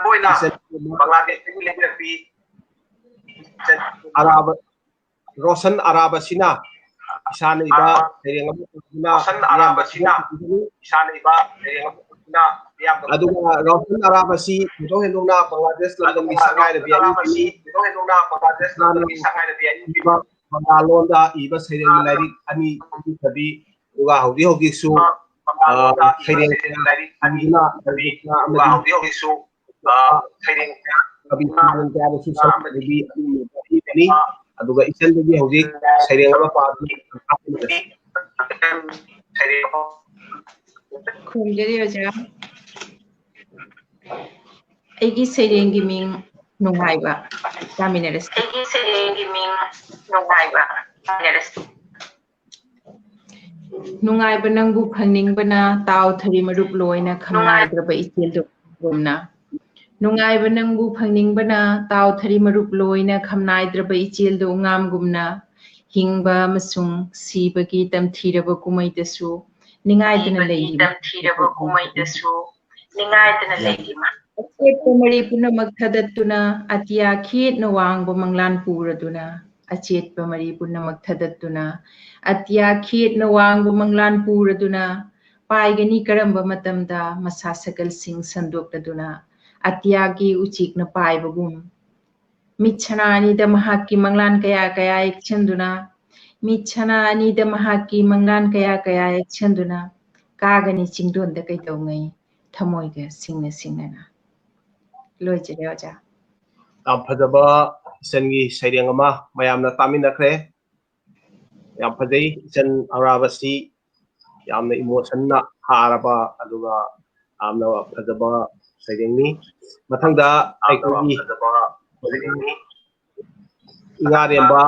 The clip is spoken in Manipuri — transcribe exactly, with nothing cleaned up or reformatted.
ꯑꯣꯏꯅ ꯕꯪꯒ꯭ꯂꯥꯗꯦꯁꯇꯒꯤ ꯂꯩꯕꯤꯔꯛꯄꯤ ꯑꯔꯥꯕ, ꯔꯣꯁꯟ ꯑꯔꯥꯕꯁꯤꯅ ꯏꯁꯥꯅ ꯏꯕ ꯁꯩꯔꯦꯡ ꯑꯃ ꯄꯥꯗꯨꯅ ꯔꯣꯁꯟ ꯑꯔꯥꯕꯁꯤꯅ ꯏꯁꯥꯅ ꯏꯕ ꯁꯩꯔꯦꯡ ꯑꯃ ꯄꯥꯗꯨꯅ ꯃꯤꯌꯥꯝꯗ ꯑꯗꯨꯒ ꯔꯣꯁꯟ ꯑꯔꯥꯕꯁꯤ ꯊꯣꯏꯗꯣꯛ ꯍꯦꯟꯗꯣꯛꯅ ꯕꯪꯒ꯭ꯂꯥꯗꯦꯁ ꯂꯝꯗꯝꯒꯤ ꯁꯛꯅꯥꯏꯔꯕꯤ ꯑꯔꯥꯕꯁꯤ ꯑꯔꯤꯕꯅꯤ꯫ ꯊꯣꯏꯗꯣꯛ ꯍꯦꯟꯗꯣꯛꯅ ꯕꯪꯒ꯭ꯂꯥꯗꯦꯁ ꯂꯝꯗꯝꯒꯤ ꯁꯛꯅꯥꯏꯔꯕꯤ ꯑꯔꯤꯕꯅꯤ꯫ ꯏꯕ ꯕꯪꯒꯥꯂꯣꯟꯗ ꯏꯕ ꯁꯩꯔꯦꯡꯒꯤ ꯂꯥꯏꯔꯤꯛ ꯑꯅꯤ ꯄꯤꯈ꯭ꯔꯕꯤ, ꯑꯗꯨꯒ ꯍꯧꯖꯤꯛ ꯍꯧꯖꯤꯛꯁꯨ, ꯑ, ꯁꯩꯔꯦꯡ ꯀꯌꯥ ꯏꯗꯨꯅ ꯂꯩꯕ ꯑꯃꯗꯤ ꯍꯧꯖꯤꯛ ꯍꯧꯖꯤꯛꯁꯨ, ꯑ, ꯁꯩꯔꯦꯡ ꯀꯌꯥ ꯀꯕꯤ ꯁꯩꯔꯦꯡ ꯀꯌꯥꯗꯁꯨ ꯁꯔꯨꯛ ꯂꯧꯕꯤ ꯑꯗꯨꯒꯨꯝꯂꯕ ꯑꯔꯤꯕꯅꯤ꯫ ꯑꯗꯨꯒ ꯏꯆꯟꯗꯒꯤ ꯍꯧꯖꯤꯛ ꯁꯩꯔꯦꯡ ꯑꯃ ꯄꯥꯕꯤ ꯈꯨꯔꯨꯝꯖꯔꯤ ꯑꯣꯖꯥ꯫ ꯑꯩꯒꯤ ꯁꯩꯔꯦꯡꯒꯤ ꯃꯤꯡ ꯅꯨꯡꯉꯥꯏꯕ꯫ ꯇꯥꯃꯤꯟꯅꯔꯁꯤ꯫ ꯑꯩꯒꯤ ꯁꯩꯔꯦꯡꯒꯤ ꯃꯤꯡ ꯅꯨꯡꯉꯥꯏꯕ꯫ ꯇꯥꯃꯤꯟꯅꯔꯁꯤ꯫ ꯅꯨꯡꯉꯥꯏꯕ ꯅꯪꯕꯨ ꯐꯪꯅꯤꯡꯕꯅ, ꯇꯥꯎꯊꯔꯤ ꯃꯔꯨꯞ ꯂꯣꯏꯅ ꯈꯝꯅꯥꯏꯗ꯭ꯔꯕ ꯏꯆꯦꯜꯗꯨꯒꯨꯝꯅ꯫ ꯅꯨꯡꯉꯥꯏꯕ ꯅꯪꯕꯨ ꯐꯪꯅꯤꯡꯕꯅ, ꯇꯥꯎꯊꯔꯤ ꯃꯔꯨꯞ ꯂꯣꯏꯅ ꯈꯝꯅꯥꯏꯗ꯭ꯔꯕ ꯏꯆꯦꯜꯗꯨ ꯉꯥꯝꯒꯨꯝꯅ꯫ ꯍꯤꯡꯕ ꯑꯃꯁꯨꯡ ꯁꯤꯕꯒꯤ ꯇꯝꯊꯤꯔꯕ ꯀꯨꯝꯃꯩꯗꯁꯨ ꯅꯤꯡꯉꯥꯏꯗꯅ ꯁꯤꯕꯒꯤ ꯂꯩꯔꯤꯕ ꯇꯝꯊꯤꯔꯕ ꯀꯨꯝꯃꯩꯗꯁꯨ ꯅꯤꯡꯉꯥꯏꯗꯅ ꯂꯩꯔꯤꯕ꯫ ꯑꯆꯦꯠꯄ ꯃꯔꯤ ꯄꯨꯝꯅꯃꯛ ꯊꯥꯗꯠꯇꯨꯅ, ꯑꯇꯤꯌꯥ ꯈꯦꯠꯅ ꯋꯥꯡꯕ ꯃꯪꯂꯥꯟ ꯄꯨꯔꯗꯨꯅ, ꯑꯆꯦꯠꯄ ꯃꯔꯤ ꯄꯨꯝꯅꯃꯛ ꯊꯥꯗꯠꯇꯨꯅ, ꯑꯇꯤꯌꯥ ꯈꯦꯠꯅ ꯋꯥꯡꯕ ꯃꯪꯂꯥꯟ ꯄꯨꯔꯗꯨꯅ, ꯄꯥꯏꯒꯅꯤ ꯀꯔꯝꯕ ꯃꯇꯝꯗ ꯃꯁꯥ ꯁꯀꯜꯁꯤꯡ ꯁꯟꯗꯣꯛꯂꯗꯨꯅ, ꯑꯇꯤꯌꯥꯒꯤ ꯎꯆꯦꯛꯅ ꯄꯥꯏꯕꯒꯨꯝ꯫ ꯃꯤꯠ ꯁꯅꯥ ꯑꯅꯤꯗ ꯃꯍꯥꯛꯀꯤ ꯃꯪꯂꯥꯟ ꯀꯌꯥ ꯀꯌꯥ ꯌꯦꯛꯁꯤꯟꯗꯨꯅ, ꯃꯤꯠ ꯁꯅꯥ ꯑꯅꯤꯗ ꯃꯍꯥꯛꯀꯤ ꯃꯪꯂꯥꯟ ꯀꯌꯥ ꯀꯌꯥ ꯌꯦꯛꯁꯤꯟꯗꯨꯅ, ꯀꯥꯒꯅꯤ ꯆꯤꯡꯗꯣꯟꯗ ꯀꯩꯗꯧꯉꯩ ꯊꯃꯣꯏꯒ ꯁꯤꯡꯅ ꯁꯤꯡꯅꯅ꯫ ꯂꯣꯏꯖꯔꯦ ꯑꯣꯖꯥ꯫ ꯌꯥꯝ ꯐꯖꯕ ꯏꯆꯟꯒꯤ ꯁꯩꯔꯦꯡ ꯑꯃ ꯃꯌꯥꯝꯅ ꯇꯥꯃꯤꯟꯅꯈ꯭ꯔꯦ꯫ ꯌꯥꯝ ꯐꯖꯩ ꯏꯆꯟ ꯑꯔꯥꯕꯁꯤ, ꯌꯥꯝꯅ emotionꯅ ꯍꯥꯔꯕ ꯑꯗꯨꯒ ꯌꯥꯝꯅ ꯐꯖꯕ ꯁꯩꯔꯦꯡꯅꯤ꯫ ꯃꯊꯪꯗ ꯑꯩꯈꯣꯏꯒꯤ ꯏꯉꯥꯔꯦꯝꯕ